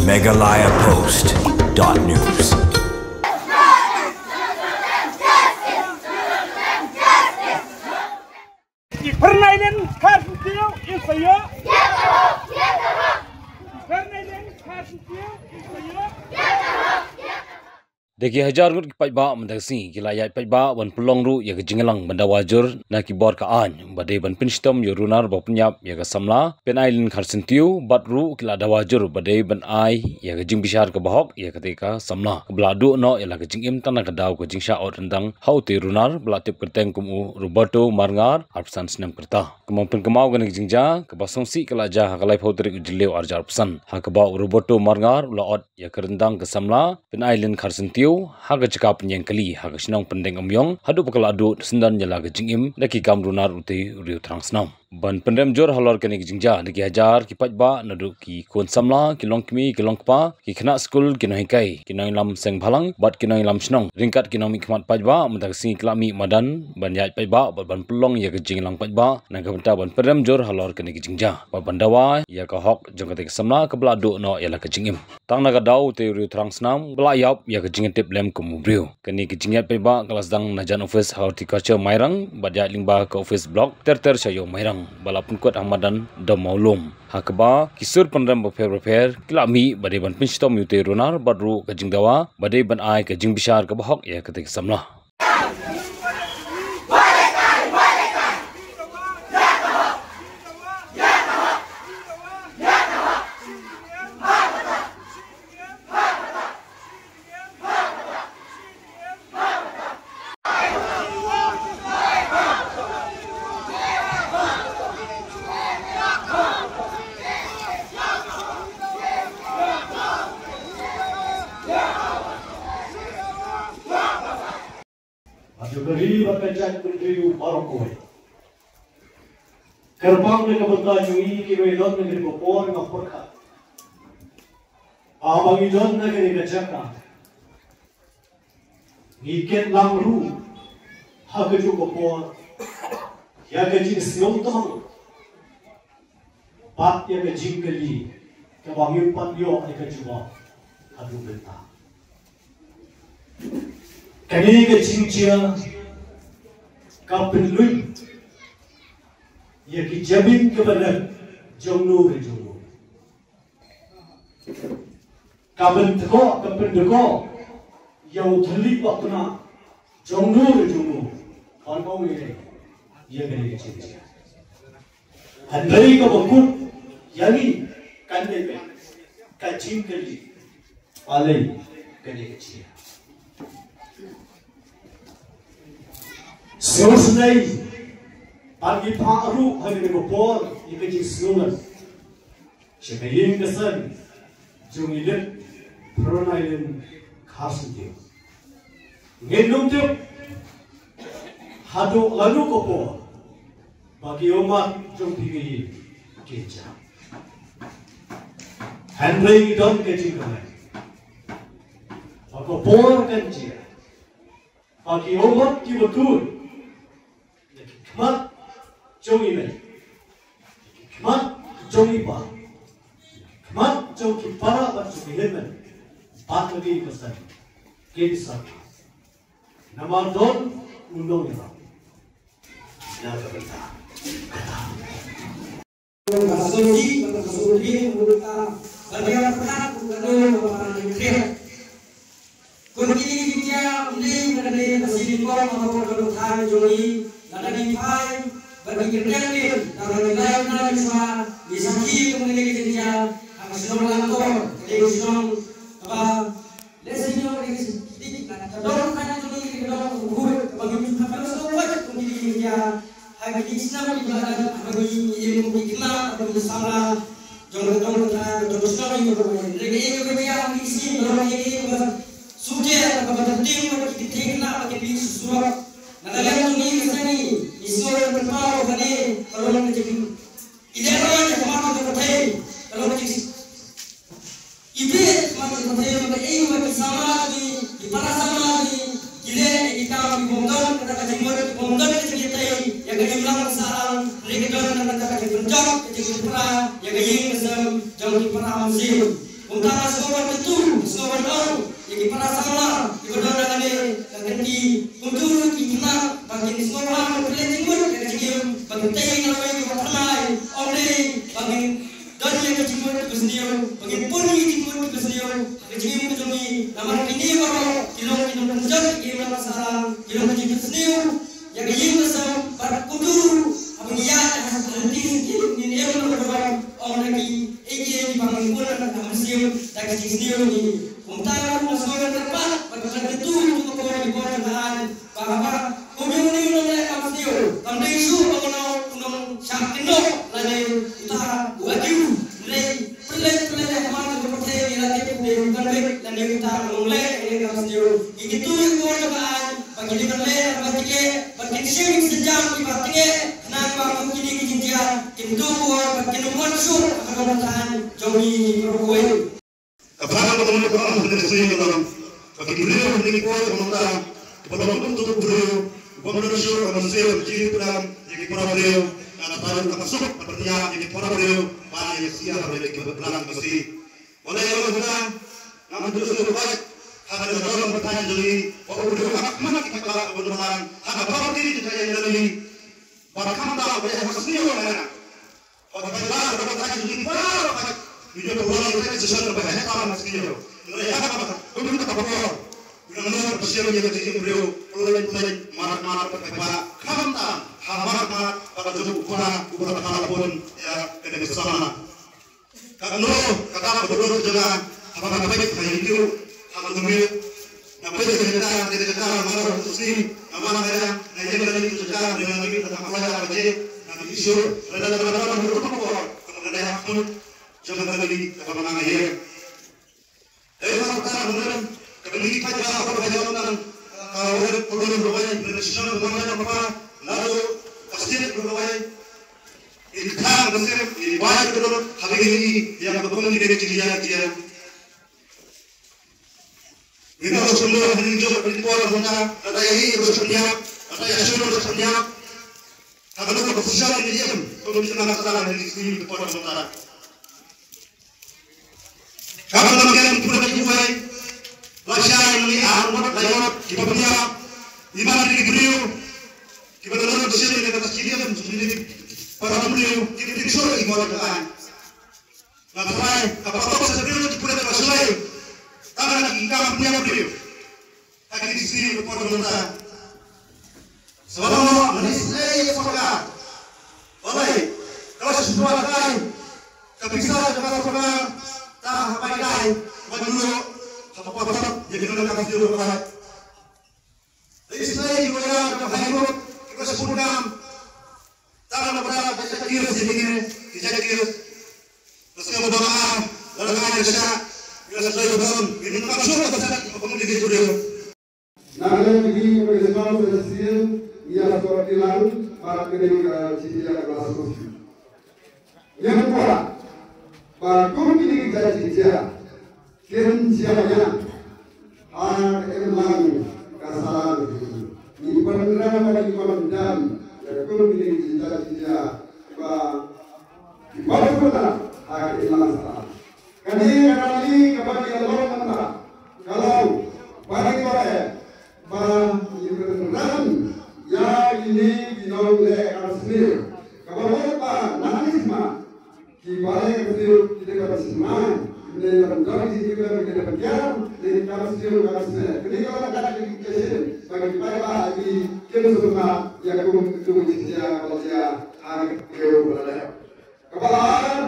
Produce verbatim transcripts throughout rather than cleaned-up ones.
Meghalaya Post dot news. Pernailen Kharsyntiew Isaiah. Pernailen Kharsyntiew Isaiah. Da ki hajar ngut ki paidbah mynta ka sngi ki la ïaid paidbah ban pynlong ruh ïa ka jingïalang ban dawa jur na ki bor ka aiñ ba dei ban pynshitom ïa u runar ba pynïap ïa ka samla Pynailen Kharsyntiew, bad ruh ki la dawa jur ba dei ban ai ïa ka jingbishar kaba hok ïa kata ka samla kaba la duh noh ïa la ka jingim tang na ka daw ka jingshah ot ryndang ha utei u runar ba la tip kyrteng kum u Roberto Marngar, arphew san snem ka rta. Kumba pynkynmaw kane ka jingjia kaba sngewsih ka la jia ha ka laiphew tarik u Jylliew arhajar arphew san, ha kaba u Roberto Marngar u la ot ïa ka ryndang ka samla Pynailen Kharsyntiew ha ka jaka pynïeng kali ha ka shnong Pyndengumiong, haduh ba ka la duh syndon ïa la ka jingim da ki kam runar utei u riew thrang snam. Ban pynrem jur halor kane ka jingjia da ki hajar ki paidbah naduh ki khun samla, ki longkmie, ki longkpa, ki khynnah skul, ki nonghikai, ki nongïalam seng bhalang bad ki nongïalam shnong ryngkat ki nongmihkhmat paidbah mynta ka sngi ki la mih madan ban ïaid paidbah bad ban pynlong ïa ka jingïalang paidbah na ka bynta ban pynrem jur halor kane ka jingjia bad ban dawa ïa ka hok jong kata ka samla kaba la duh noh ïa la ka jingim. Tang na ka daw utei u riew thrang snam ba la ïap ïa ka jingïatiplem kum u briew. Kane ka jingïaid paidbah ka la sdang na jan ophis Horticulture Mairang bad ïaid lyngba ka ophis block ter ter sha ïew Mairang ba la pynkut ha madan Dom Mawlum, ha kaba ki sur pynrem bapher bapher ki la mih ba dei ban pynshitom ïa utei u runar bad ruh ka jingdawa ba dei ban ai ka jingbishar kaba hok ïa katei ka samla. Bad ïa ka ri bad ka jaitbynriew baroh kawei. Kyrpang na ka bynta jong ngi kiba don ha kane ka por, nga pyrkhat ba haba ngi don ha kane ka jaka, ngi kit lang ruh ha kajuh ka por ïa ka jingsngewthuh bad ïa ka jingkylli kaba ngim pat ïoh ïa ka jubab haduh mynta. Kane ka jingjia ka pynlut ïa ki jabieng kiba neh jong no re jong no. Ka pyndkoh, ka pyndkoh ïa u thylliej ba khynnah jong no re jong no ban ong ïa kane ka jingjia. Hynrei kaba kut ïa ngi kan dei ka jingkylli, balei kane ka jia. Sngewsynei ban ngi phah ruh ha kane ka por ïa ka jingsngewlem sha ka ïing ka sem jong i Lit Pynailen Kharsyntiew. Ngin ym tip haduh lano ka por ba ki ummat jong phi ki ïing kin jia. Hynrei ngi don ka jingkyrmen ba ka por kan jia ba ki ummat kiba kut na ki khmat jong i mei, na ki khmat jong i pa, na ki khmat jong ki para bad jong ki hynmen bad na ki ïing ki sem kin sa. Namar don u nongïalam na ka bynta kata. Ka sngewsih bad ka sngewdih ka mut ka ba ïa ka pyrkhat ka dei ka ba ka dei kriat. Kum kine ki jingïa ym dei ka dei ka sngewsih ka mut ka dei ka jong ngi. Lada ngi phai bad ngi kyrteng ïa ka dei ka dei ka sngewsih ngi sakhi kum kine ki jingïa ha ka shnong Langkor ka dei ka shnong kaba Lehse ngi ong ka dei ka sngewsih, ka dei ka dong ka jong ngi, ka dei ka dong ka buh kaba ngi ju kham ïohsngew kum kine ki jingïa ha kine ki snem kiba la dep, haba ngi im kum ki khynnah, haba ngi samla jong ka dong ka thaiñ, jong ka shnong ngi ruh. Hynrei ka ïing kaba jia ha kine ki sngi ka long ka ïing kaba suk jia, kaba tertib bad ki kynthei khynnah ba ki plie suk surok. Na ka liang jong ngi ka seng ngi sngew ïa ka pynpaw ba kane ka long ka jing I leh roi ïa ka mar ka pyrthei, ka long ka jing. I leh ka mar ka pyrthei, ka ei ba ki samla ki, ki para samla ki, ki leh ïa ki kam ki bym don kata ka jingmut, ki bym don ka jingïatei ïa ka imlang ka sahlang, hynrei ki don kata ka jingpynjot, ka jingpynpra ïa ka ïing ka sem jong ki para mynsiem. Kumta nga sngewbha ban kyntu, sngewbha ban ong ïa ki para samla kiba don ha kane ka kynti, kumjuh ki khynnah ba kin sngewbha ban pynleit jingmut ïa ka jingim, ba kin tei na kawei kaba thymmai, ym dei ba kin don ïa ki jingmut kiba sniew, ba kin pun ïa ki jingmut kiba sniew ha ka jingim ka jong ngi. Namar kine baroh ki long ki nongpynjot ïa ka imlang ka sahlang, ki long ki jingpynsniew ïa ka ïing ka sem bad kumjuh haba ngi ïaid ha ka lynti syngkien ngin ïoh ïa ka burom, ong na ki ei kiei kiba ngi bun ha ka mynsiem da ka jingsniew jong ngi. Kumta nga ruh nga sngewbha ban kyrpad bad ban kyntu ïa ka por, ïa ka por jong ka aiñ ba haba kum ïa une u nongleh kam sniew, kam dei shuh ba uno u nongshah kynnoh lane uta u accused, hynrei pynleit pynleit ha khmat ka pyrthei ngi la tip u dei u convict lane uta u nongleh ïa ka kam sniew. Ngi kyntu ïa ka por jong ka aiñ ba kine ban leh, ba kine ban kin shim ki sienjam kiba tngeh, khnang ba kum kine ki jingjia kin duh bor bad kin ym wan shuh ha ka dong ka thaiñ jong ngi baroh kawei. Ka phang ba ka mut ka ong ha kane ka sngi ka long ba ki briew ha kine ki por ba mynta, ba long kum uto u briew uba ym don shuh ka mynsiem jingïakynduh ïa ki para briew. Nga tharai ka suk ka pynïap ïa ki para briew ban ïa ka syiar ïa ki balang ka sngi. Balei nga ong kumta? Ngam ju sngewbha ha ka dong ka thaiñ jong ngi ba u briew ha khmat ki paidbah uba don lang ha ka property jong ka ïing ka lali. Bad khamtam ba ïa ka sniew ïa nga. Bad ka paidbah ka dong ka thaiñ jong ngi baroh ka, ngi ju pynlong ïa ka session ba heh tam ha sniew. Hynrei ha kaba kum ka por, ngi nang nud ba shisha ïa ka jingim briew pynlong pynlong mar mar ka paidbah. Khamtam ha mar mar ba ka jong u kpa uba la kha la bun ïa kane ka samla. Katno ka dap ka dor jong nga haba nga peit ha YouTube, ha ka YouTube. Nga peit ha ka jaka, ha ka jaka, nga wan ha ka sngi, nga wan ha ka, nga ïeng ha ka jaka, nga ïeng ha ka jaka, nga ïeng ha ka jaka, nga ïeng shuh, nga ïeng ha ka jaka, nga ïeng ha ka jaka, nga ïeng ha ka jaka, nga ïeng ha ka jaka, nga ïeng. Dei na kata ka daw, ka dei ki paidbah ba ka ïoh nang, ka wan ka wan rwai, ka dei shisha ka wan ka pa, naduh ka state rwai. Ngi kthang ka sir, ngi bai ka dor, ha ngi ngi ïa ka kum ngi dei ki ïa ki ïa. Ngi na ruh sumber ha ngi jong ka por hona, kata ïa ngi ruh sumber, kata ïa sumber ruh sumber. Ha ka dor ka shisha ngi ïa, kum ngi na ka sala ngi ngi ka por hona. Ka ban lam ïa ngi pura ki wei. La shai ngi ar ngut la ïoh ki ba pia. Iman ki briew. Ki ba don ki shim ngi ka ta ki ïa ki para briew ki tin shur ki mor ka. Nga tharai ka patok sa briew ki pura ka shai. Ka ban ki ka pia briew. Ha ki sngi ka por mynta. Sawallo, nga isynei ïa ka sorkar. Balei ka la shu shuwa kai ka pisa jong ka sorkar, ta ha bai kai, bai mluh ha ka patok ïa ki nongkam sniew ka bai. Nga isynei ïa ki lawyer jong High Court, ki la shu pun kam. Tang na bynta ka jait case ïa kine ki jait case. Ka sngewbha ba la dang ai ka shah ïa ka sdang ka bun ïa ki nongkam shnong ka sdang ka bun ïa ki juror. Na ka liang jong ngi kum ka shnong Saint Cecilia ngi ïa sngewthuh lang bad kane ka jingïa ka la sngewthuh. Ngi kwah ba kum kine ki jait jingïa kin jia ïa ha ka imlang ka sahlang. Ngi pynrem bad ngi pynrem ïa kum kine ki jait jingïa ba ki pynrem ha ka imlang sahlang. Kane ka rally kaba ngi la long mynta ka long ba ngi kwah ba ngi pynrem ïa kine ki nongleh kam sniew kaba long ba na ka sma. Ki ba leh kam sniew ki dei ban sngewthuh, ki dei ban don ki jingkyrmen, ki dei ban kiar, dei kam sniew kam sniew. Kine ki ba leh kam sniew ki shisien ba ki paidbah ki kin sngewthuh ïa kum kum ki jia ba jia ha ki ba leh. Kaba ar,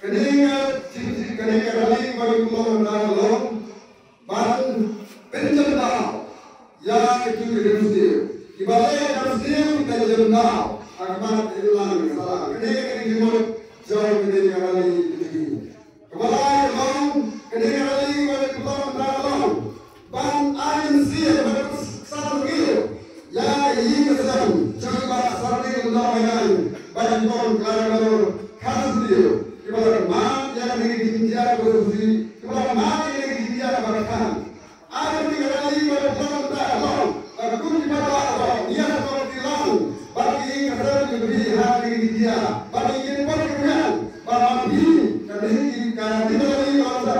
kane ka jing jing kane ka rally ba ki kum long na long. Ban pynjemdaw ïa kitu ki riewsniew kiba leh riewsniew ki pynjemdaw ha khmat ka imlang ka sahlang. Kane ka dei ka jingmut jong kane ka rally kaba lai ka long. Kane ka rally kaba lai ka long ban ai mynsiem ban sngewthuh ïa ka ïing ka sem jong ki ba sah ri ka long ka ïing ban jong ka long ka sniew kiba la mad ïa kane ka jingjia kaba shisien kiba la mad ïa kane ka jingjia kaba khan. Ai ka rally ba la pynlong mynta ka long ba kum ki paidbah ba ïa ka long ki long ba ki ïing ka sem ki phi ha ki ki ïa ba ki kin pynlong ka rally ba ma phi ka dei ki ka dei ka rally ba la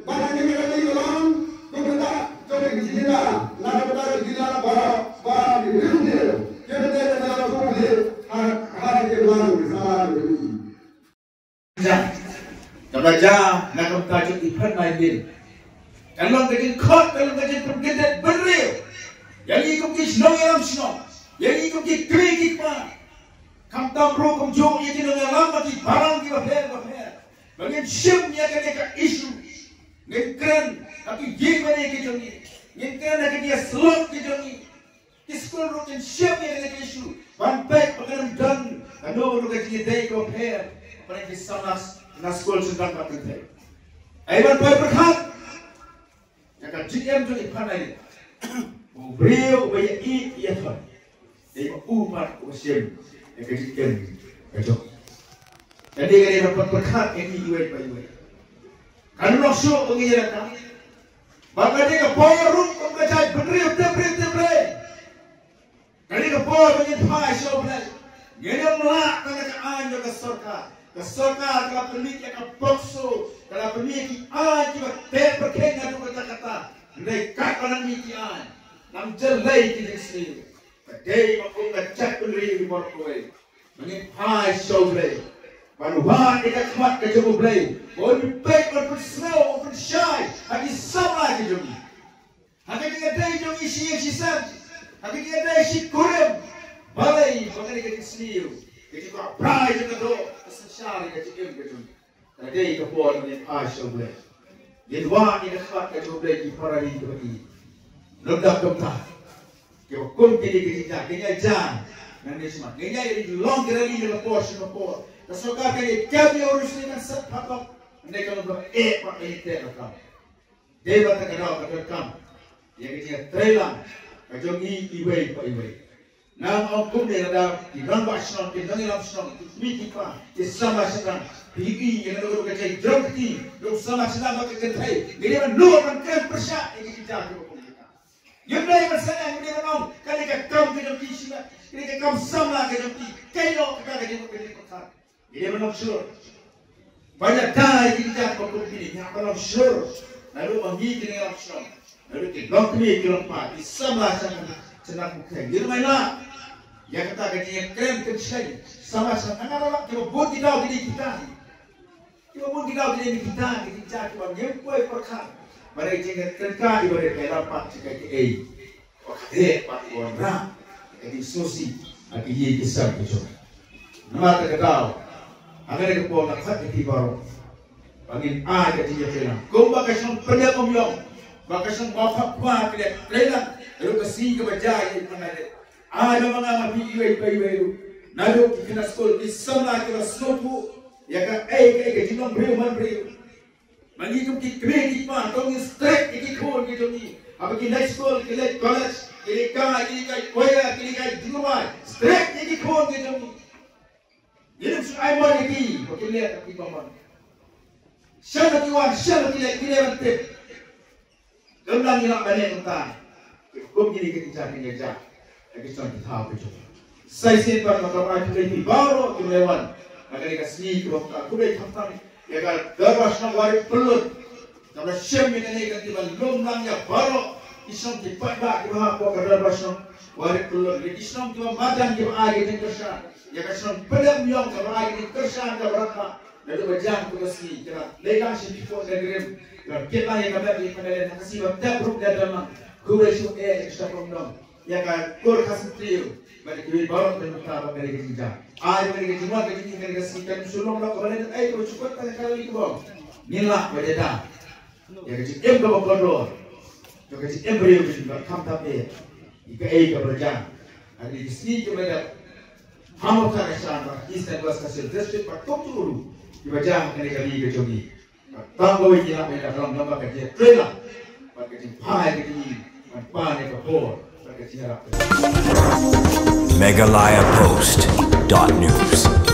Ba na kine ki rally ka long kumta jong ki jingïada na ka bynta ki jingïada baroh ba ki briew ki dei na ka bynta ha ha ki blang ki sala ki. Ka ba ja na ka bynta jong i phan mai din. Ka long ka jingkhot, ka long ka jingpynkyndet bynriew ïa ngi kum ki shnong ïalam shnong, ïa ngi kum ki kmie ki kpa. Khamtam ruh kumjuh ïa ki nongïalam ba ki balang ki bapher bapher. Ba ngin shim ïa kane ka issue. Ngin kren ha ki ïing mane ki jong ngi. Ngin kren ha ki ïa slot ki jong ngi. Ki skul ruh kin shim ïa kane ka issue ban peit ba kan don kano kano ka jingïadei kaba pher ba ki samla na skul sdang ba kan peit. Ai ban peit pyrkhat. Ïa ka jingim jong i phan ai. U briew uba ïa i ïa thon. Dei ba u pat uba shim ïa ka jingim ka jong. Ka dei ka dei ban pyrkhat ïa ngi iwei pa iwei. Kan long shuh ba ngi ïa ka. Ba ka dei ka por ruh kum ka jait bynriew tip briew tip briew. Kane ka por ba ngin phai sha U Blei. Ngin ym lah tang da ka aiñ jong ka sorkar. Ka sorkar ka la pynmih ïa ka POCSO, ka la pynmih ki aiñ kiba tep pyrkhing haduh katta katta. Hynrei katba nang mih ki aiñ, nang jyllei ki jingsniew. Ka dei ba kum ka jaitbynriew baroh kawei ba ngin phai sha U Blei. Ban wad ïa ka khmat ka jong U Blei. Ba un pynpeit, un pynsngew, un pynshai ha ki samla ki jong ngi. Ha ka jingïadei jong ngi shi ïing shi sem, ha ka jingïadei shi kurim. Balei ba kane ka jingsniew, ka jingkwah brai jong ka doh ka synshar ïa ka jingim ka jong ngi. Ka dei ka por ba ngin phai sha U Blei. Ngin wad ïa ka khmat ka jong U Blei ki para ri kiba ïeit. Lymda kumta, kiba kum kine ki jingjia, ki ïa jia nangne shakhmat. Ki ïa long ki rally na ka por sha ka por. Ka sorkar ka ïa kem ïa u riewsniew kan set phadlong. Hynrei ka long kaba eh pat ka ïa teh ka kam. Dei ba kata ka daw ka donkam ïa ka jingïatreilang ka jong ngi iwei pa iwei. Nang ong kumne, lada ki rangbah shnong, ki nongïalam shnong, ki kmie ki kpa, ki samla shnong, ki ïohi ïa kano kano ka jingïarap kti jong u samla shnong bad ka kynthei, ngi dei ban nud ban kren pyrshah ïa ki jingjia kiba kum kita. Ngim dei ban sngewthuh, ngim dei ban ong kane ka kam ka jong ki shisha, kane ka kam samla ka jong ki. Kaei noh kata ka jingmut ka jingpyrkhat. Ngi dei ban long shlur. Ba ïa dei ki jait ba kum kine, ngi hap ban long shlur. Naduh ma ngi ki nongïalam shnong, naduh ki longkmie ki longkpa, ki samla shnong, shnong, ki nongïalam. Ïa kata ka jingïakren kynshai samla shnong, nga la lap kiba bun ki daw ki dei kita. Kiba bun ki daw ki dei kita, ki dei kita kiba ngim poi pyrkhat. Ba dei jingïakren ka, iba dei ka ïalam pat shi kaei kaei. Ba ka heh bad ka wanrah ka jingsngewsih ha ki ïing ki sem ki jong. Namar kata ka daw, ha kane ka por nga khot ïa phi baroh ba ngin ai ka jingïatreilang. Kumba ka shnong Pynïap Umïong, ba ka shnong Mawphakwa ka la ïatreilang ruh ka sngi kaba jia ïa i Phan Aidit. Ai ba ma nga ma phi iwei pa iwei ruh, naduh ki khynnah skul, ki samla kiba sngewthuh ïa kaei kaei ka jinglong briew man briew. Ma ngi kum ki kmie ki kpa, to ngin strict ïa ki khun ki jong ngi. Haba ki leit skul, ki leit college, ki leit kai, ki leit kai choir, ki leit kai jingrwai. Strict ïa ki khun ki jong ngi. Ngin ym shu ai mon ïa ki ba kin leh ki bymman. Shen ba ki wan, shen ba ki leit, ki leit ban tip. Ym dang ïa la ban leh kumta. Kum kine ki jait, kine ki jait. Ïa ki shnong ki thaw ki jong. Sa shisien pat nga kwah ai khublei ïa phi baroh kiba la wan ha kane ka sngi, kiba khublei khamtam ïa ka Dorbar Shnong Warit Pyllun. Kaba la shim ïa kane ka, kiba lum lang ïa baroh ki shnong ki paidbah kiba hapoh ka Dorbar Shnong Warit Pyllun. Ïa ki shnong kiba madan kiba ai ka jingkyrshan ïa ka shnong Pynïap Umïong, kaba ai ka jingkyrshan kaba radbah. Naduh ba jan kaba sngi ki la leit lang sha ki pud nongrim, ki la kit lang ïa ka map ïa ka map ha ka sngi ba tep ruh ka dang lang. Khublei shuh eh ïa ka shnong Pynïap Umïong, ïa ka Kur Khasi Three bad ïa kiwei baroh ki nongtrei ba ka dei ka jingjia. Ai ba ka dei ka jingwan ka jingim ka dei ka sngi, kan shu long ba ka ba leit ei kaba shu kwah ka ka leit kaba. Ngin lah ba ïada ïa ka jingim kaba kordor, ïa ka jingim briew ka jingim khamtam eh. Ïa kaei kaba la jan ha kine ki sngi kiba la dep. Ha Mawkyrwat, Eastern West Khasi Hills District bad kumjuh ruh kiba jan ha kane ka ri ka jong ngi. Tang kawei ngi lah ban ïalam lyngba ka jingtrei lang bad ka jingphai ka jingim ban pan ïa ka por bad ka jingïarap. Meghalaya Post dot news.